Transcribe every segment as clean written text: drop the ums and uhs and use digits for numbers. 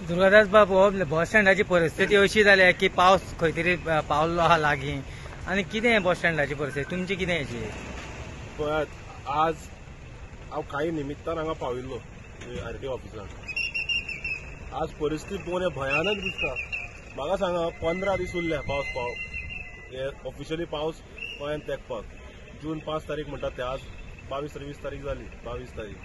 दुर्गादास बाब, हो बस स्टँडाची परिस्थिती अशी जाल्या की पावस खंय तरी पावल्लो आहा लागीं आनी कितें बस स्टँडाची परिस्थिती तुमची कितें हेची? पळयात, आज हांव कांय निमित्तान हांगा पाविल्लो आरटीओ ऑफिसान. आज परिस्थिती पळोवन भयानक दिसता. म्हाका सांगा, 15 दीस उरल्या पावस पाव हे ऑफिशियली पावस गोंयांत तेंकपाक. जून 5 तारीख म्हणटात ते, आज 22 23 तारीख जाली, 22 तारीख.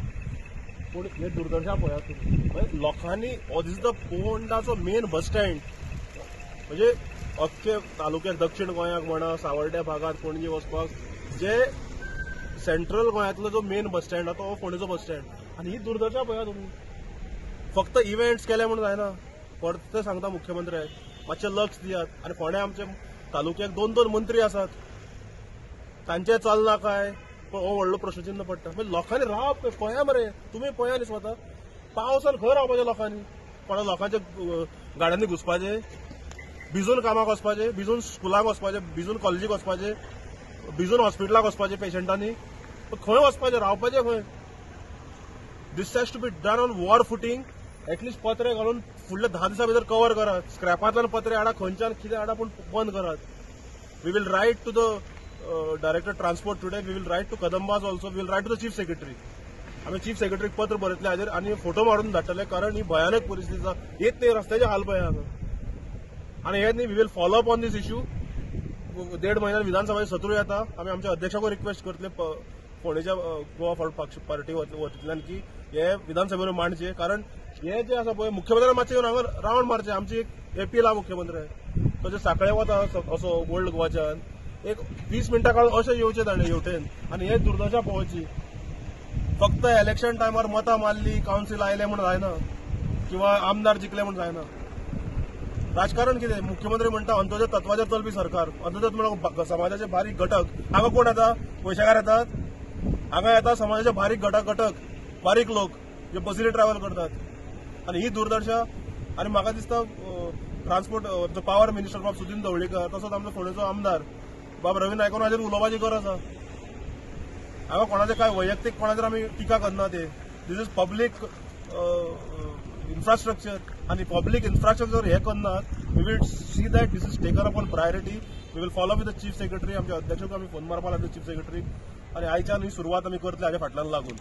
पूण हे दुर्दशा पळयात तुमी, लोकांनी हो this the पोंडाचो मेन बस stand, म्हणजे अख्खे तालुक्याक, दक्षिण गोंयाक म्हणा, सावर्ड्या भागात, पणजे वचपाक जे सेंट्रल गोंयांतलो जो मेन बस स्टँड आहा तो फोंडेचो बस स्टँड. आनी ही दुर्दशा पळया तुमी. फक्त इव्हेंट्स केले म्हणून जायना, परत सांगता मुख्यमंत्र्याक मातशें लक्ष दियात. आनी फोंड्या आमच्या तालुक्याक 2-2 मंत्री आसात, तांचें चल्लां काय हो व्हडलो प्रश्नचिन्ह पडटा. म्हणजे लोकांनी रावप पळया मरे, तुमी पळया न्ही स्वता, पावसान खंय रावपाचें लोकांनी? कोणा लोकांच्या गाड्यांनी घुसपाचें, भिजून कामाक वचपाचें, भिजून स्कुलाक वचपाचें, भिजून कॉलेजीक वचपाचें, भिजून हॉस्पिटलाक वचपाचें पेशंटांनी? खंय वचपाचें, रावपाचें खंय? This has to be done on war footing. At least पत्रे घालून फुडल्या 10 दिसां भितर कवर करात. स्क्रॅपांतल्यान पत्रे हाडा, खंयच्यान कितें हाडा, पूण बंद करात. We will write to the director transport today, we will write to Kadambas also, we will write to the chief secretary. आमी चीफ सेक्रेटरीक पत्र बरयतले हाजेर आनी फोटो मारून धाडटले, कारण ही भयानक परिस्थिती आसा. येत न्ही रस्त्याचे हाल पळय हांगा. आनी हे न्ही, we will follow up on this issue. 1.5 म्हयन्यान विधानसभा सत्रूय येता, आमी आमच्या अध्यक्षाक रिक्वेस्ट करतले फोंडेच्या गोवा फॉरवर्ड पार्टी वतींतल्यान की हे विधानसभेर मांडचे, कारण हे जे आसा पळय मुख्यमंत्र्यान मातशें येवन हांगा रावंड मारचें. आमची एक अपील आहा मुख्यमंत्र्याक, तो जे साखळे वता असो ओल्ड गोवाच्यान एक 20 मिनटां काडून अशें येवचें ताणें हेवटेन आनी हे दुर्दशा पळोवची. फक्त इलेक्शन टायमार मतां मारली, कावन्सील आयले म्हूण जायना, किंवा आमदार जिखले म्हूण जायना. राजकारण कितें? मुख्यमंत्री म्हणटा अंत्योदय तत्वाचेर चलपी सरकार. अंत्योदय म्हणल्यार समाजाचे बारीक घटक. हांगा कोण येता? पयशेकार येतात. हांगा येता समाजाचे बारीक घटक, बारीक लोक जे बसीनी ट्रॅव्हल करतात. आनी ही दुर्दशा. आनी म्हाका दिसता ट्रान्सपोर्ट पावर मिनिस्टर बाब सुदिन ढवळीकर, तसोच आमचो फोंडेचो आमदार बाब रवी नायकान हाजेर उलोवपाची गरज आसा. हांगा कोणाचें काय वैयक्तीक कोणाचेर आमी टिका करना, ते these is public infrastructure आनी पब्लीक इन्फ्रास्ट्रक्चर हे करनात. We will see that this is taken up on priority. We will follow with the chief secretary. आमच्या अध्यक्षाक आमी फोन मारपाक लागले चीफ सेक्रेटरीक, आनी आयच्यान ही सुरवात आमी करतले हाज्या फाटल्यान लागून.